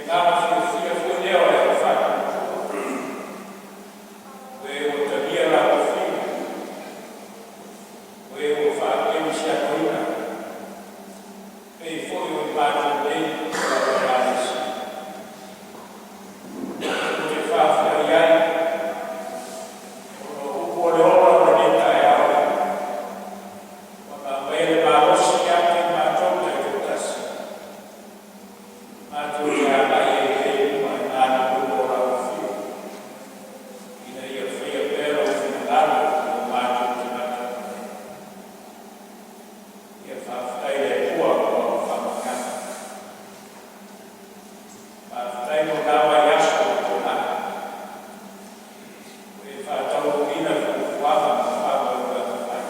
Agaga fiafia foi lea o le aufatutua, o e ua talia la tofiga, o e ua faakerisianoina, pei foi o i matou nei o lau Ekalesia. Ou te faafetai ai ona o upu o le ola o lenei taeao, ua aumai le malosi ia te i matou taitoatasi, matou te agai ai pea i luma e galulue mo lau afio, ina ia faia pea lou finagalo i o matou tagata. Ia faafetai i le Atua mo a faamanuiaga. Faafetai mo lena vaiaso ua tuanai, ua e faataunuuina fuafuaga ma faamoemoega fai,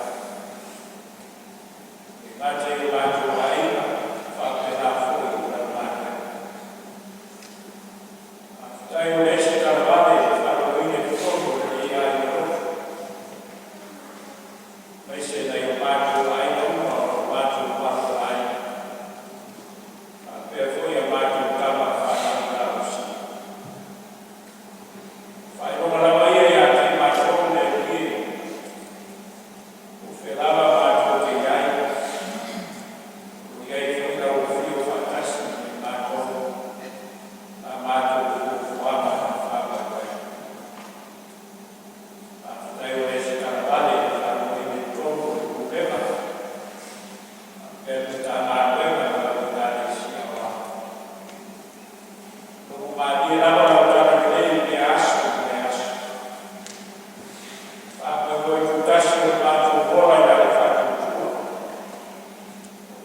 e le gata i o matou aiga, faapena foi i lau galuega. Faafetai ua leai se talavale na faalogoina i totonu o lenei aiga lotu, aemaise nai o matou aiga uma o lo o matou palapala ai, faapea foi a matou tama fanau malosia. O faailoga lava ia ia te i matou le Alii e, po o fea lava matou te i ai, o i ai foi lau afio faatasi ma i matou i a matou fuafuaga ma faamoemoega. Faafetai ua leai se talavale na faalogoina i totonu o le Pulega faapea le Matagaluega ma lau Ekalesia Aoao. Logomalie lava lau talalelei i lea aso ma lea aso. Faamoemoe tutasi lo matou ola i le faatuatua,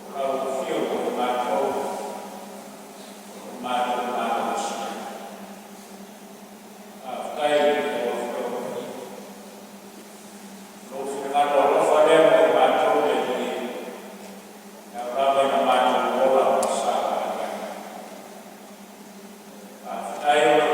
o lau afio mo i matou o lo matou malosi. Faafetai i lau Afioga Paia. Lou finagalo alofa lea mo i matou le Alii e, e ao lava ina matou ola ma savavali ai. Faafetai.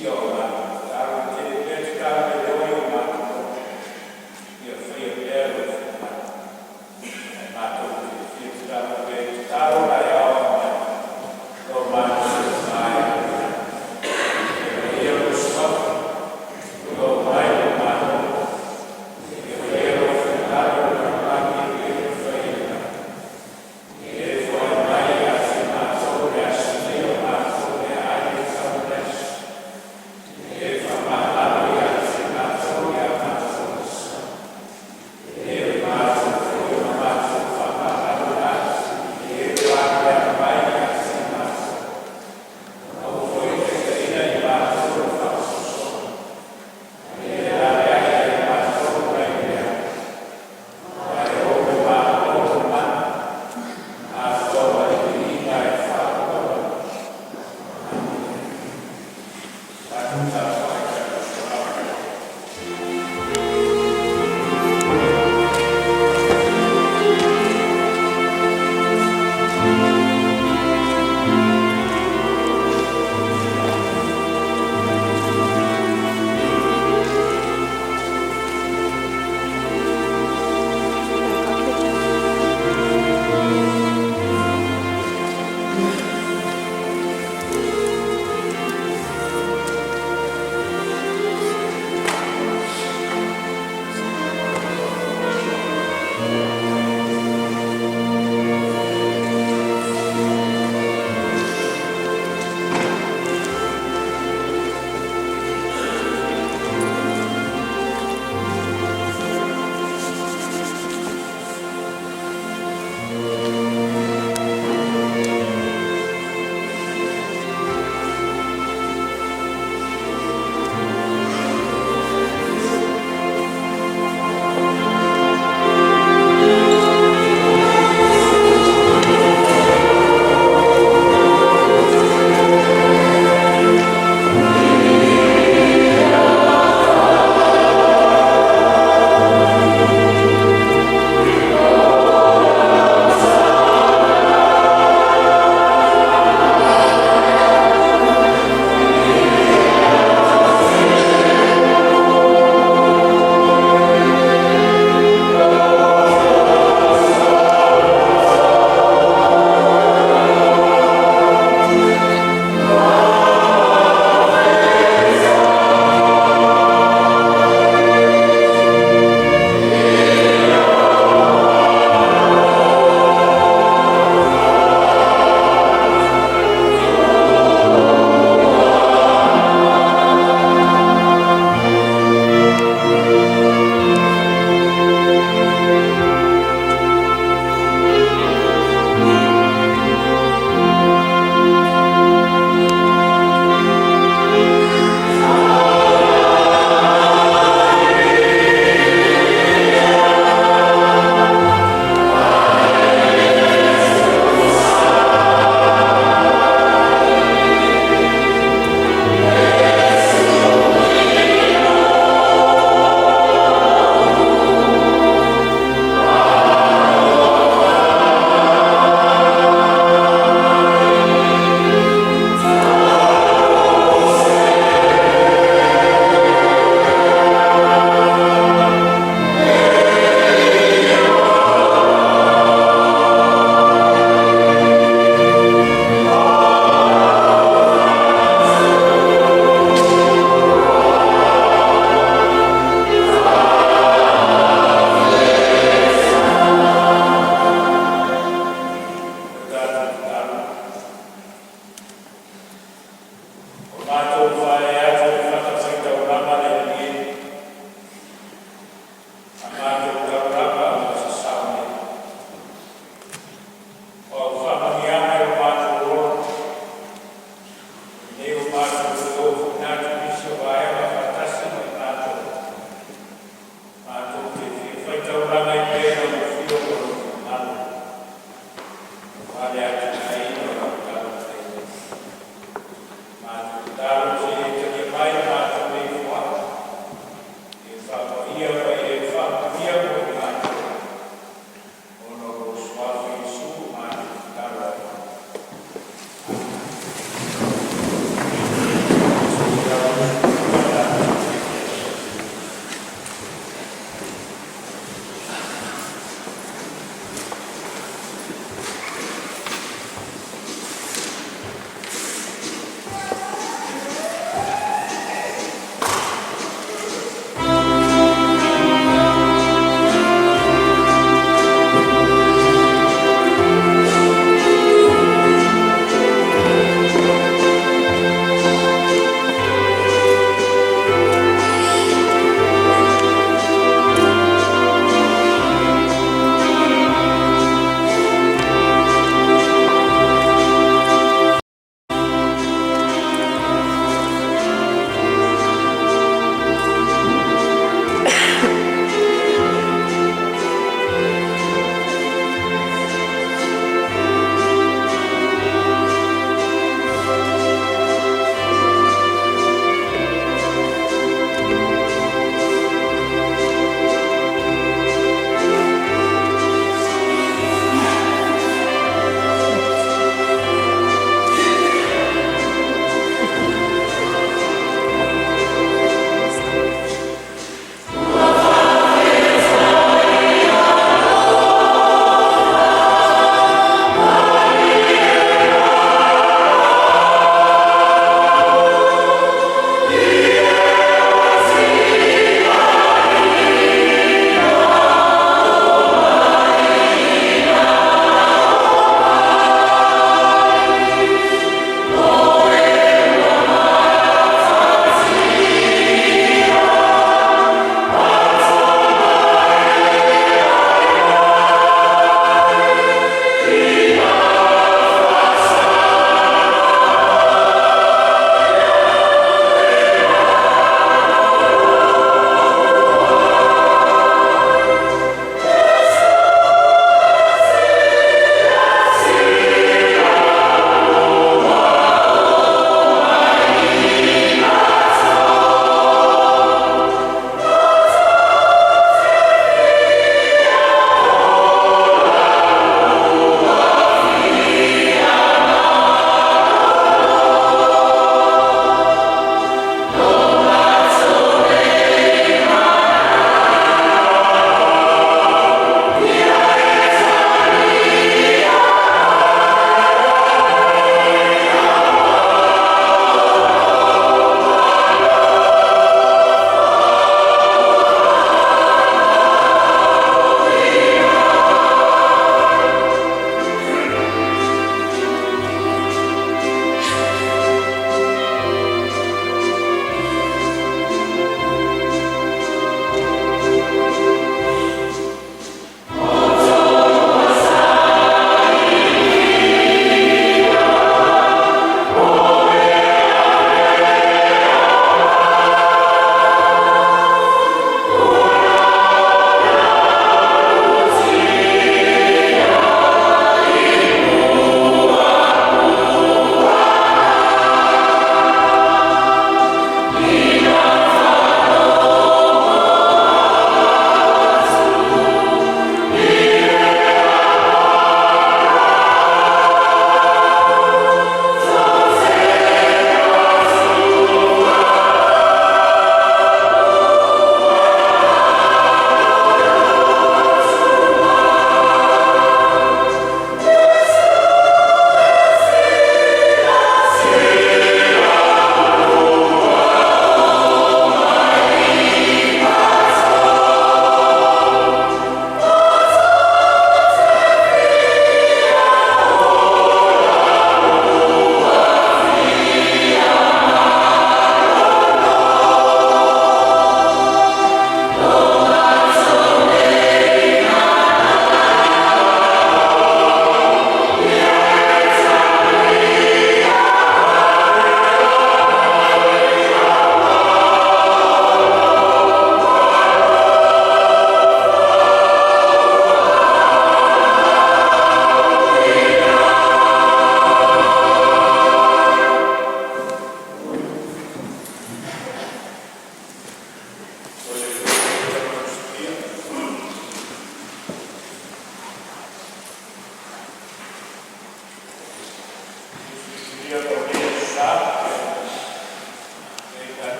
Sikitia o matou tatalo, ia tele pea tatalo e leo ai o matou loto ia faia pea Lou finagalo. Ae matou te fia tatalo pea i tatalo o le a e ao mai lo matou soifua ai. Ia paia Lou Suafa, tulou mai lo Malo, ia faia Lou finagalo i le lalolagi e pei ona fai i le lagi. Ia e foai mai ia te matou le aso nei o matou meaai e tatau i le aso. Ia e faamagalo ia te matou i a matou tasi, e pei o matou foi na matou faamagaloina atu i e ua apeapea mai ia te matou. Aua foi ne i taitaiina i matou i le faaososoga, ae ia laveai ia i matou mai le leaga. Aua e Ou le Malo, le mana, atoa ma le viiga e faapapa lava. Amene. Tatou tapuai tatou folau.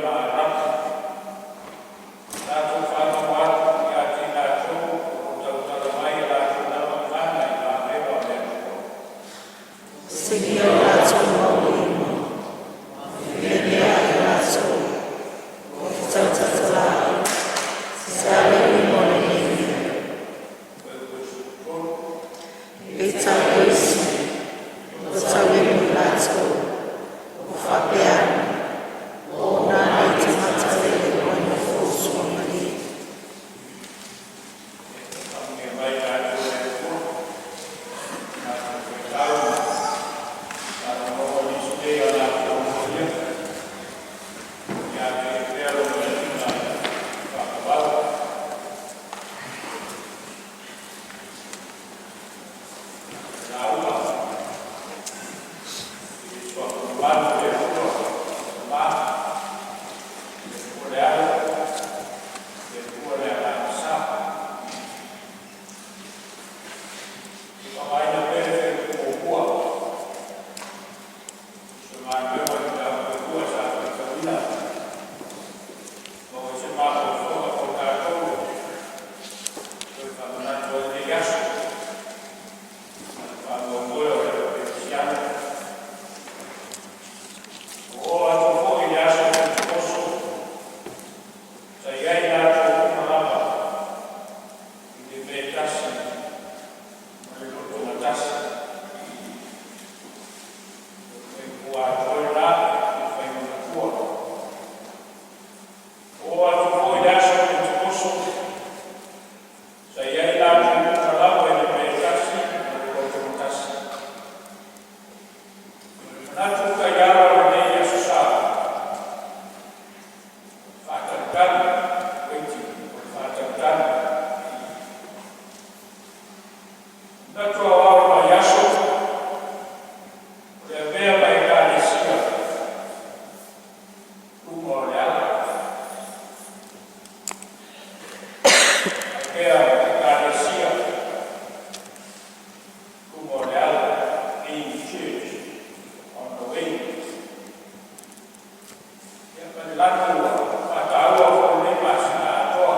Ma Arapi. Tatou faanogo atu ia te i latou o lo o tautala mai a latou lava gagana i vavega o le Atua. Sigia o latou maualima, faapena i latou o ke tautatala'i se ale lima o lenei mea. Fuaiupu 23. Peitai o isi ua tauimu i latou ua faapea ane, “O ona nei tagata e le o nofo suamalie.” Faamanuia mai i tatou e le Atua i le tatou folau ma faalogologo i nisi nei o latou lotogia. Ia atili pea lou viiga e faavavau. Lauga i le suafa mamalu o le Atua le Tama, le Atua le Alo, le Atua le Agaga Sa. Faaaogaina pea le fuaiupu 1 i se galuega i le mataupu 2 sa faitauina, maua ai se mafaufauga mo tatou e toe faamanatu ai lenei aso ma le faamoemoe o le kerisiano. Ua oo atu foi i le aso Penetekoso, sa i ai latou uma lava i le mea e tasi ma le loto gatasi. O le faaiupu atoa lena i le faaiuga matua. Ua oo atu foi i le aso Penetekoso, sa i ai latou uma lava i le mea e tasi ma le loto gatasi. O le manatu taiala o lenei aso Sa, faatalitali, waiting, o le faatalitali. Manatu aoao o le vaiaso, o le avea ma Ekalesia luma o le ala. Avea ma Ekalesia luma o le ala, being church on the way. Ia ma le lanu ua faataua foi i lenei masina atoa,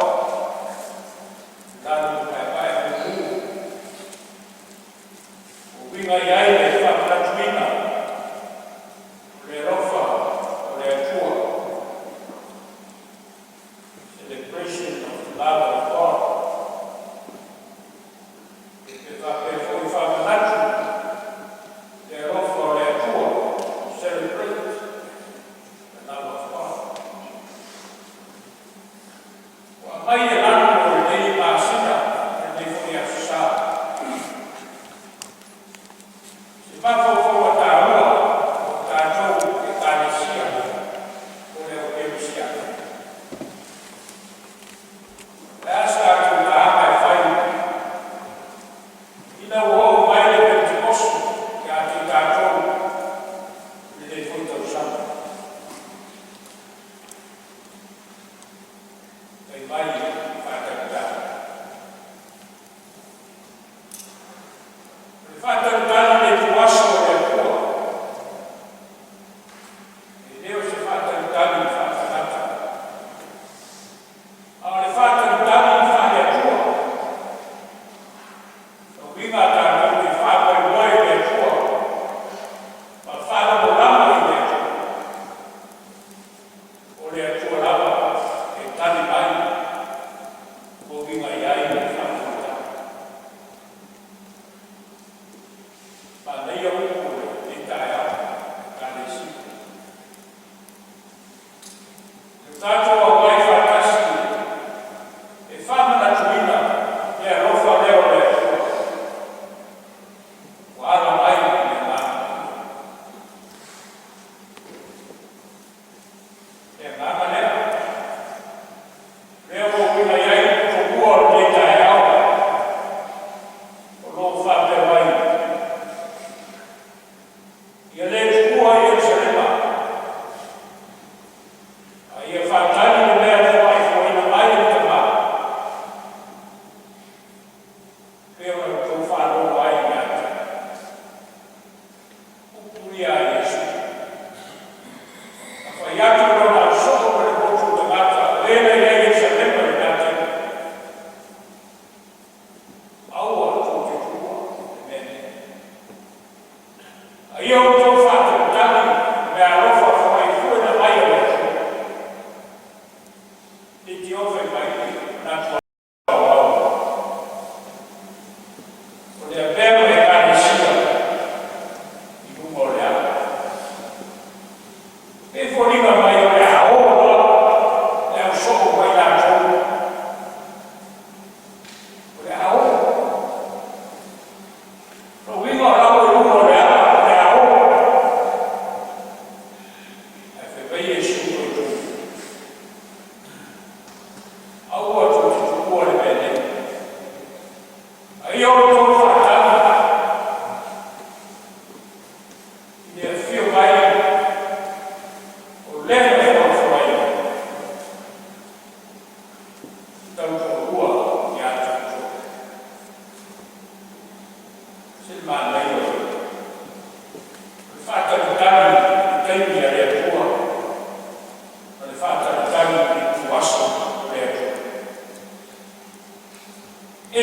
lanu paepae mumu, ua uiga i ai le faamanatuina o le alofa o le Atua, celebration of the love of God. E faapea foi faamanatu le alofa o le Atua, celebrate the love of God. Ua aumai e lanu o lenei masina, lenei foi aso Sa. Se mafaufau taua o tatou Ekalesia o le au kerisiano. Le a sa tatou taga e fai ina ua oo mai le Pentekoso ia te tatou i lenei foi tausaga. Fai mai faatalitali. O le faatalitali le tuaso o le Atua. E le o se faatalitali faatagata. A o le faatalitali faale-Atua. O uiga a tatou te faamoemoe i le Atua, ma faalagolago i le Atua. O le Atua lava e tali mai o uiga i ai le faatalitali. Manaia upu o lenei taeao, Ekalesia. Le tatou auai faatasi e faamanatuina le alofa lea o le Atua. Ua ala mai i le agaga. Le agaga lea. Lea ua uiga i ai le tomua o lenei taeao. O lo o faapea mai. Ia le tuua Ierusalema. A ia faatali le mea na faaifoaina mai e le Tama. Pe o tou faalogo ai ia te. Upu ia a Iesu. Na fai atu lona ausoo.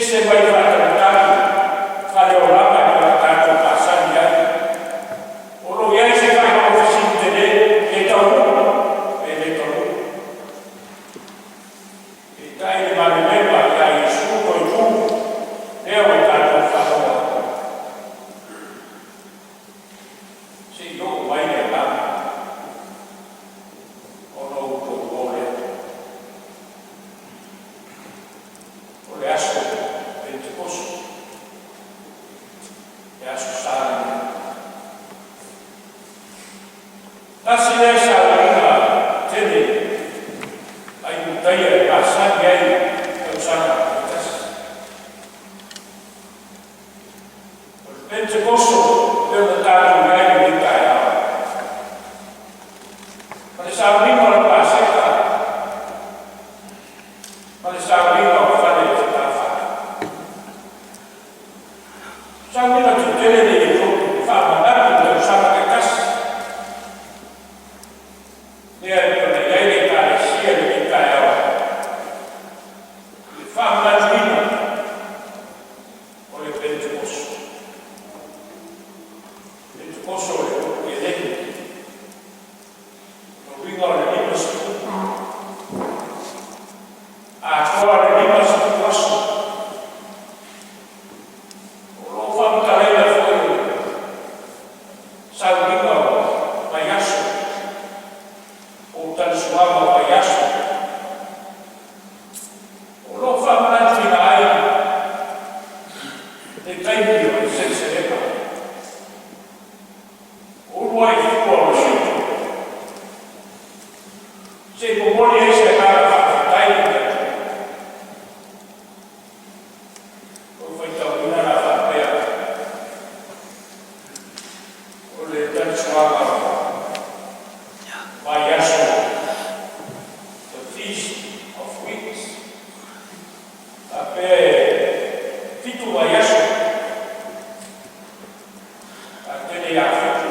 Ese mai faatalitali faaleolaga e pei ona tatou masani ai. O lo o i ai se faailoga fesili tele, pe taunuu pe le taunuu. Peitai le malelema ia Iesu toe tu, lea ua tatou faalogo atu ai. Seia oo mai le agaga ona outou o lea. O le aso Penetekoso, le aso Sa lenei. Tasi lea sauniga tele a Iutaia e masani ai i tausaga taitasi. O le Penetekoso e pei ona tatou i ai i lenei taeao. Ma le sauniga o le Paseka ma le sauniga o fale fetāfaai. Sauniga tetele nei e tolu, faamanatu i tausaga taitasi. Lea e pei ona i ai le Ekalesia i lenei taeao, i le faamanatuina o le Penetekoso. Penetekoso o le upu Helene, o lona uiga o le 50, atoa le 50 aso. O lo o faamatalaina foi o le sauniga o vaiaso, po o talisuaga o vaiaso. O lo o faamanatuina ai le taimi o le seleselega. O uluai fua o le supo, se i momoli ai se agaga faafetai i le Atua. Ua ou faitauina la faapea, o le talisuaga o vaiaso, the Feast of Weeks. Faapea e 7 vaiaso, a tele ia 7,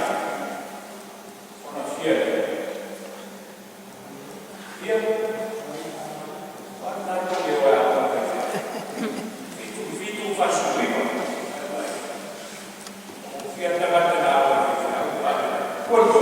ona fia lea? Fia? Wana le o a 7, 7, 49. O fia tagata na o e Quanto?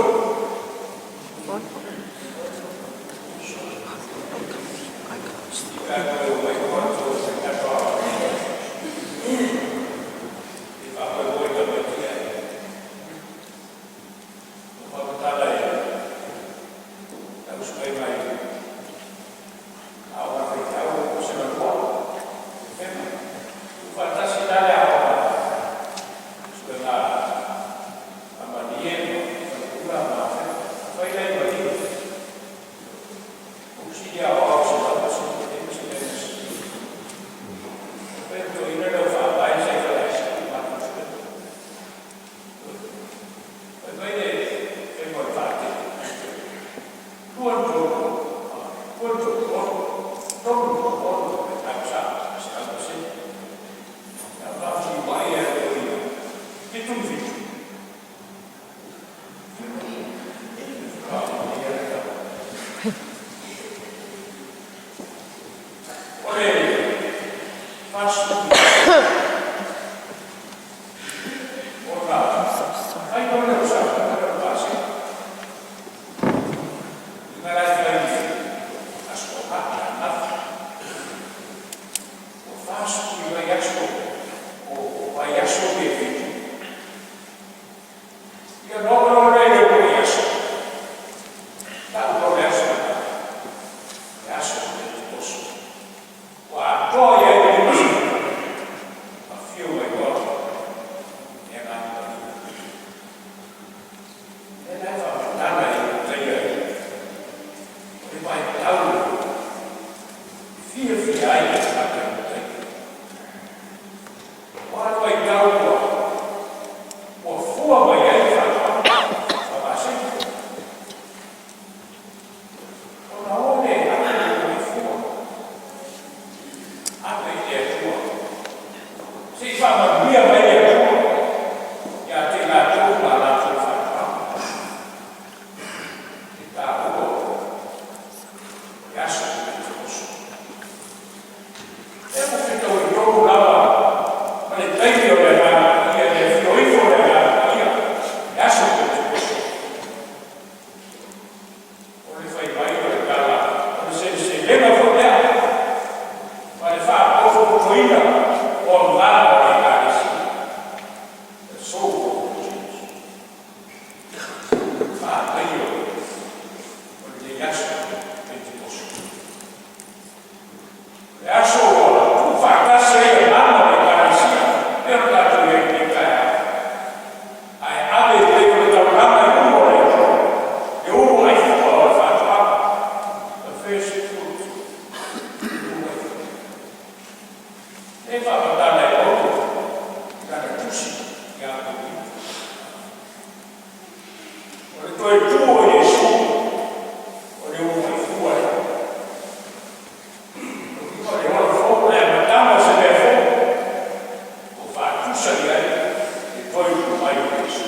Eseesega foi lea ma le faapotopotoina o agaga o le Ekalesia. The soul of the church. Manaia o lenei aso Pentekoso. Le aso ua tuufaatasi ai agaga o le Ekalesia e o tatou i ai i lenei taeao. Ae ave pei o le taulaga i luma o le Atua, le uluai fua o le faatoaga, the first fruit, uluai fua. E faamatala e Paulo i lana tusi ia Korinito. O le toe tu o Iesu o le uluai fua lea. O le ola fou, le amataga o se mea fou, ua faatusa i ai le toe tu mai o Iesu.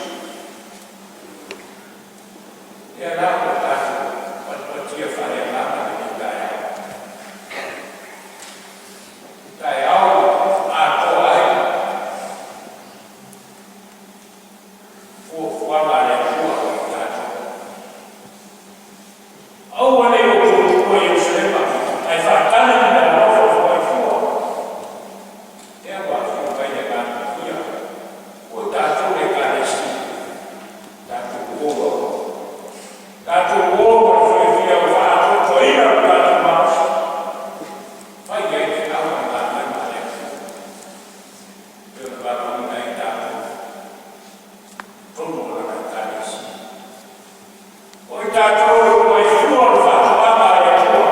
Lea la ua tatou patipatia faaleagaga lenei taeao. Taeao atoa ai fuafuaga a le Atua i tatou. Aua ne i outou tuua Ierusalema, ae faatali le alofa o fuaifua. Lea ua afio mai le Agaga Paia, o tatou le Ekalesia, tatou o, tatou o ma le fiafia ua faaatoatoaina lo tatou malosi. Fai ai feau ma galuega a le Atua. E ona valaauina ai tatou totonu o lana Ekalesia. O i tatou o le uluai fua o le faatoaga a le Atua.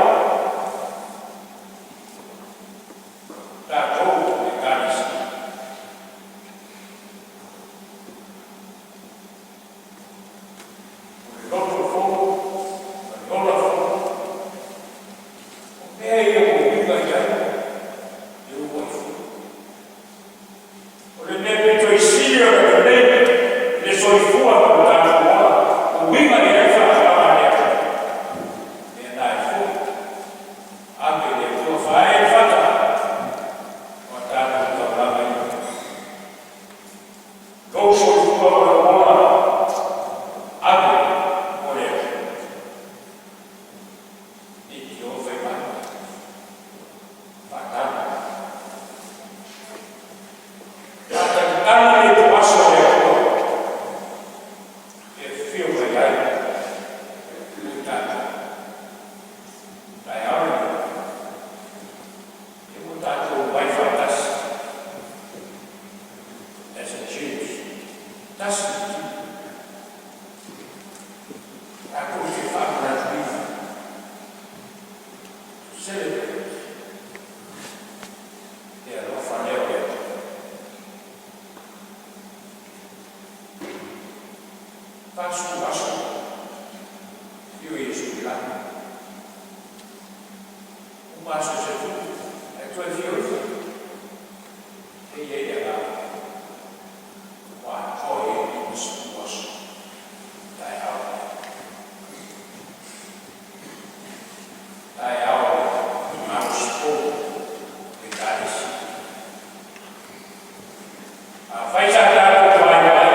Tatou Ekalesia. O le loto fou, ma le ola fou. O mea ia ua uiga i ai le uluai fua. O le mea pito i sili ona lelei le soifua ma lo tatou ola, ua uiga i ai faatoaga a le Atua. Mea na e foi, ave i le Atua faaee le fata, o tatou taulaga ia. Lou soifua ma lou ola, ave mo le Atua. I te o fai mai. Faatali. Faatalitali le tuaso o le Atua. E fio mai ai. O tatou. Taeao lenei. E ua tatou omai faatasi. As a church. Tasi le tino. Tatou te faamanatuina. To celebrate. Le alofa lea o le Atua. 40 aso, fio Iesu i lagi. Uma aso se tupu, ae toe fio ifo. E i ai le agaga. Ua atoa i ai 50 aso. Taeao. Taeao malosi fou Ekalesia. Afai sa tatou vaivai,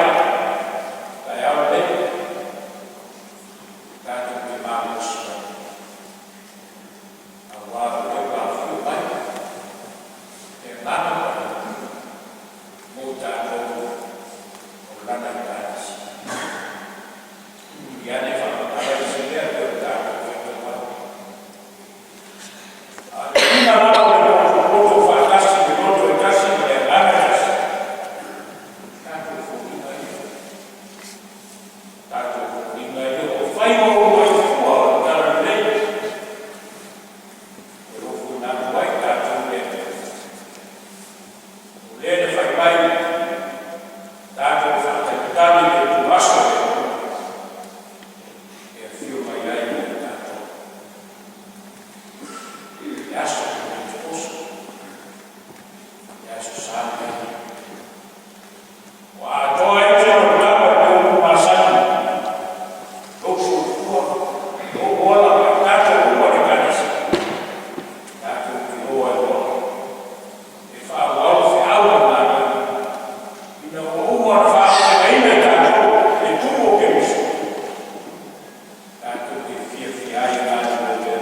taeao lenei, tatou te malosi ai. Auā o lea ua afio mai, le Agaga Paia, mo tatou o lana Ekalesia. Ia ne faamatala i se mea pe o tatou faitau ai. A le uiga lava o le potopoto faatasi le loto e tasi ma le agaga e tasi. Tatou foliga ia. Tatou foliga ia ua fai ma uluai fua o le talalelei. E ofuina atu ai tatou le Atua. O lea na fai mai, tatou faatalitali le tuaso o le Atua. E afio mai ai ia tatou. Le aso o Pentekoso. Le aso sa lenei. Ua atoa ai tino o le tama i le upu masani. Lou soifua, lou ola, tatou uma le Ekalesia. Tatou te o ai loa. E faaauau feau ma galuega. Ina ua uma ona faapulegaina i tatou le tu o Keriso. Tatou te fiafia ai galulue pea.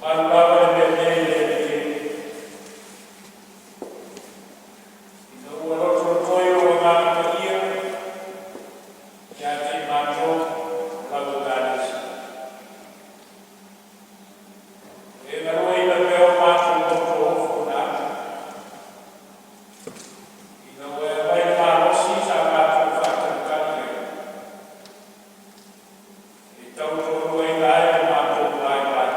Mamalu lava le mea nei i le Alii e, ina ua lotolotoi lou Agaga Paia ia te i matou o lau Ekalesia, e galueaiina pea o matou loto ofo na atu, ina ua e aumai le malosi sa matou faatalitali ai, e tautoaluaina ai lo matou vaivai.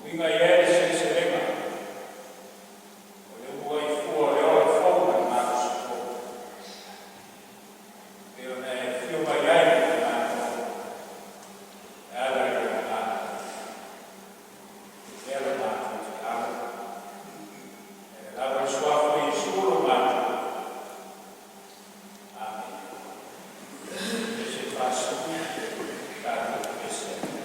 Uiga i ai le seleselega o le uluai fua o le ola fou ma le malosi fou, e pei ona e afio mai ai i le matou e ala i le Agaga. Lea le matou tatalo. E lava i le suafa o Iesu lo matou. Amene. E se 40 tatou pese ai.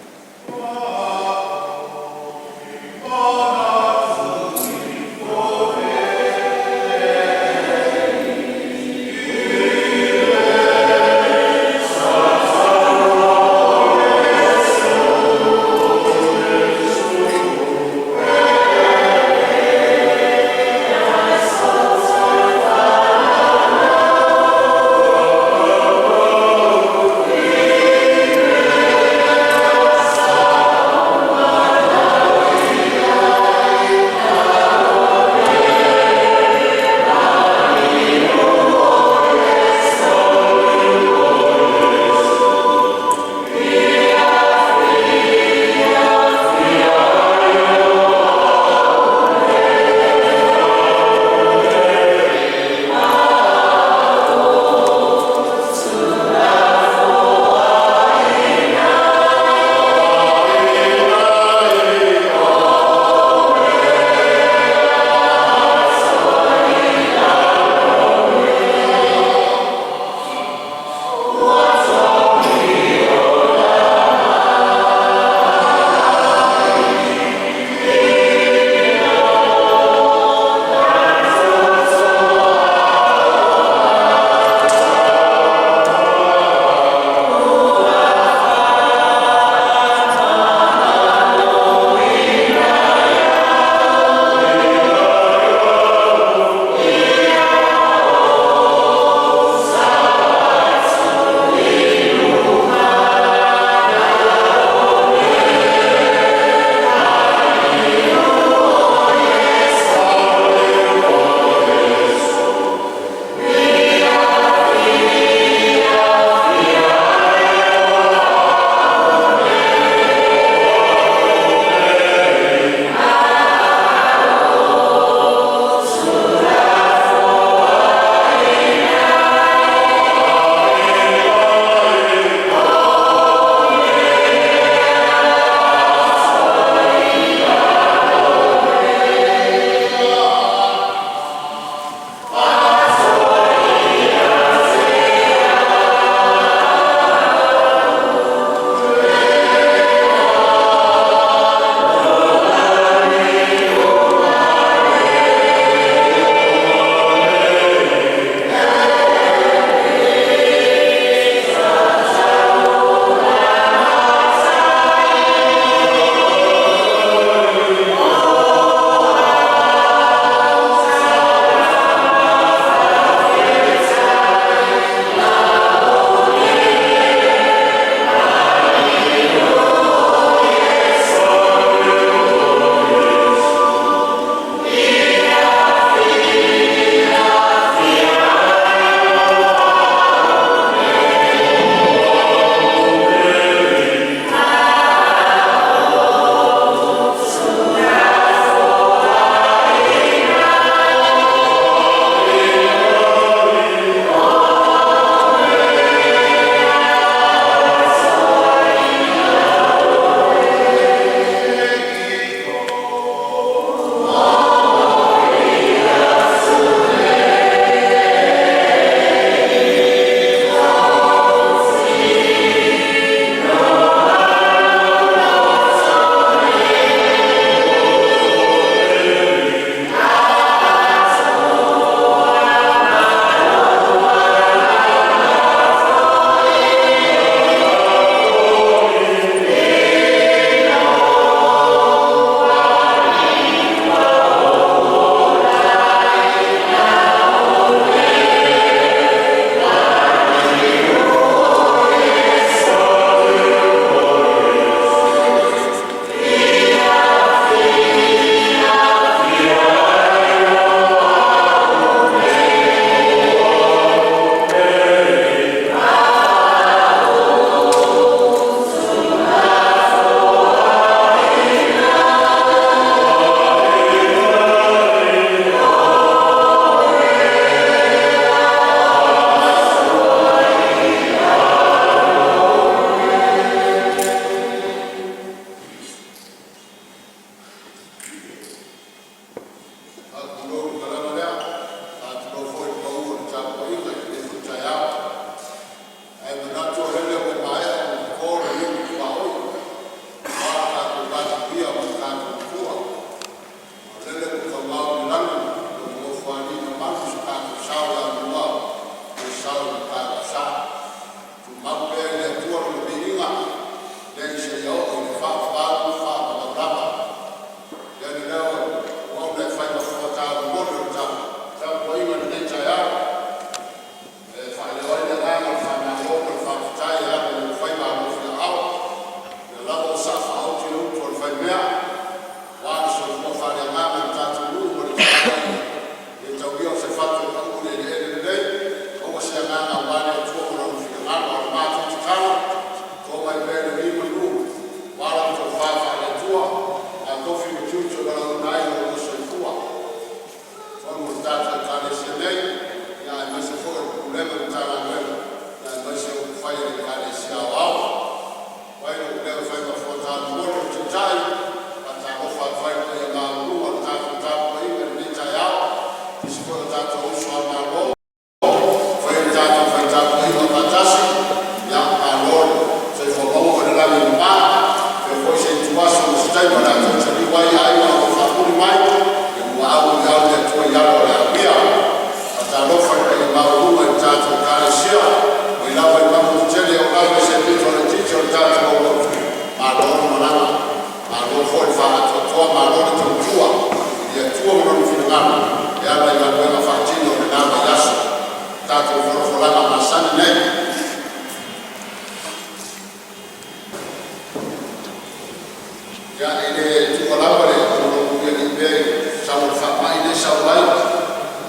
Ia, e le tuua lava le lou alii pea i le sau o le faamai lea e sau ai,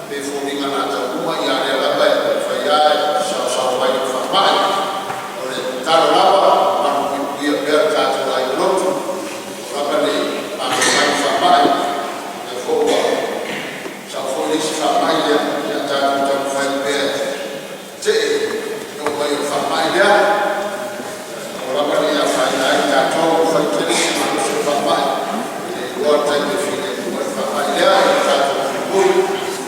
pei e foliga o le a tau uma, a o lea lava e fai lava e saosao mai i le faamai. O le tatalo lava, malupuipuia pea lo tatou aiga lotu, aua lava ne i mafa mai le faamai. O lea foi ua sau foi le isi faamai, ia tatou taumafai pea e tetee le oo mai o le faamai lea, aua lava ne i afaina ai tatou. Ua fai tele si malosi o le faamai, e le iloa le taimi e filemu ai le faamai lea. Ia tatou puipui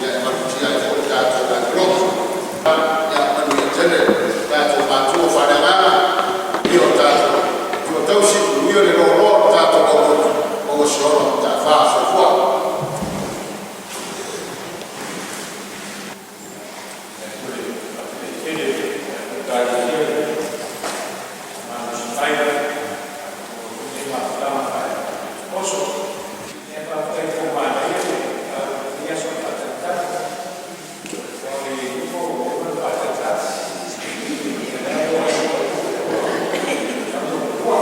e malutia ai foi lo tatou aiga lotu. Ia manuia tele lo tatou matutua faaleagaga, paia o tatou matua tausi, manuia le loaloa o le tatou aulotu, maua se ola mataafa. Soifua. Faafetai tele i le tatou Ekalesia le malosimaia ua maua foi lenei mafutaga faale-oso. Ae faafetai pea ua manaia le lenei aso o le faatalitali. Aua ua le iloa po ua leva ona faatalitali. Ia o lea ua oo atu ua tatau ona matua.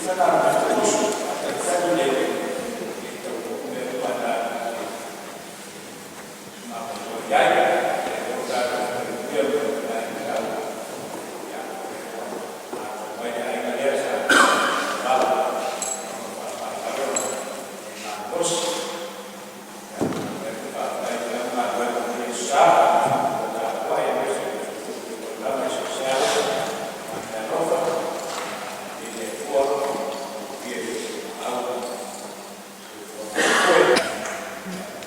Sa matou oso faatalitali le taunuu o mea uma tatou te mafaufau i ai. A o lea ua tatou manuia ma le taua, ia o lea ua atoa mai le aiga lea sa tatalo ona o faamai lava le malolosi. Ia, momoli atu le faafetai o le a galuega i lenei aso Sa, le faafofoga tapuai aemaise o si o tatou taulaga i Sasae ma le alofa i le Atua manuia i le valaau ma le soifua galulue.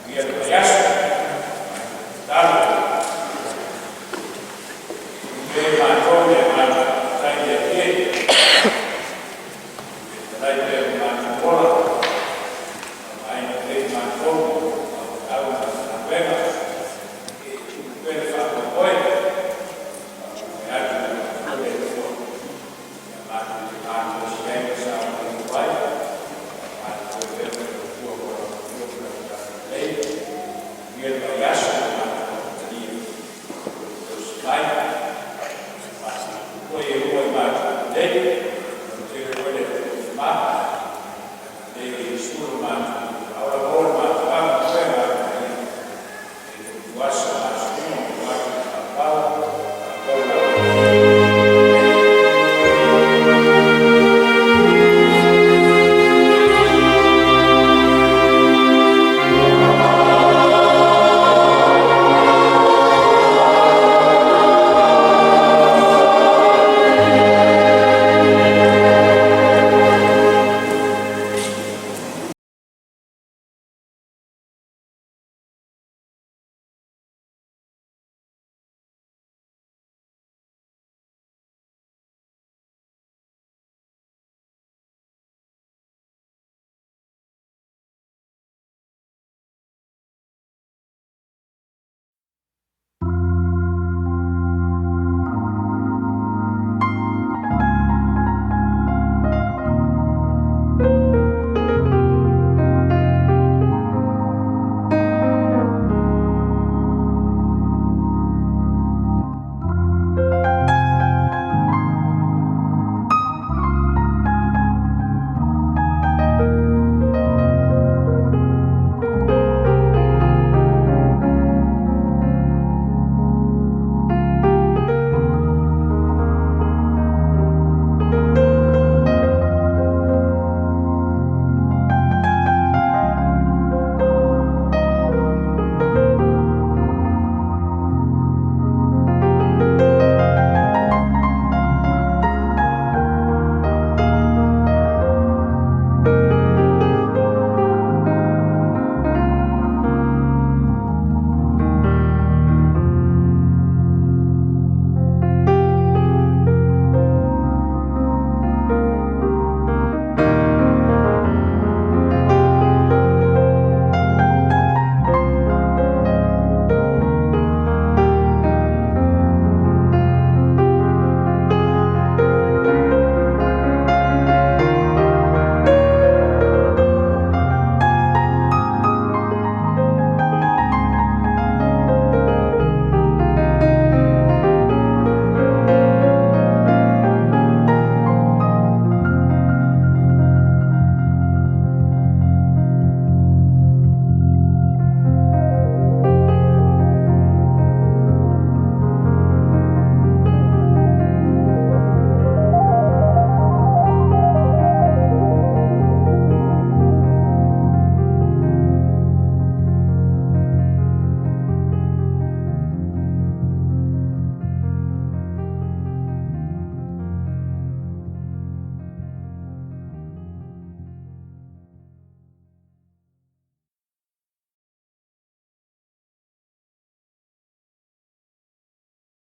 Manuia le vaiaso. Matou tatalo, tuu pea matou i le agaga faafetai i le Alii e, fetalai pea lo matou ola, faaaogaina pea i matou i lau valaau ma lau galuega, e tuu pea le faamoemoe, faamoemoe atu i lau Afioga le Atua, ia matou te malolosi ai ma saogalemu ai, galulue pea ma tautua mo lau Afioga ma lau talalelei. Manuia le vaiaso ua matou amatalia. Lo outou tausi mai ma matou foi e ua i matou lelei, manutele koe le Atua.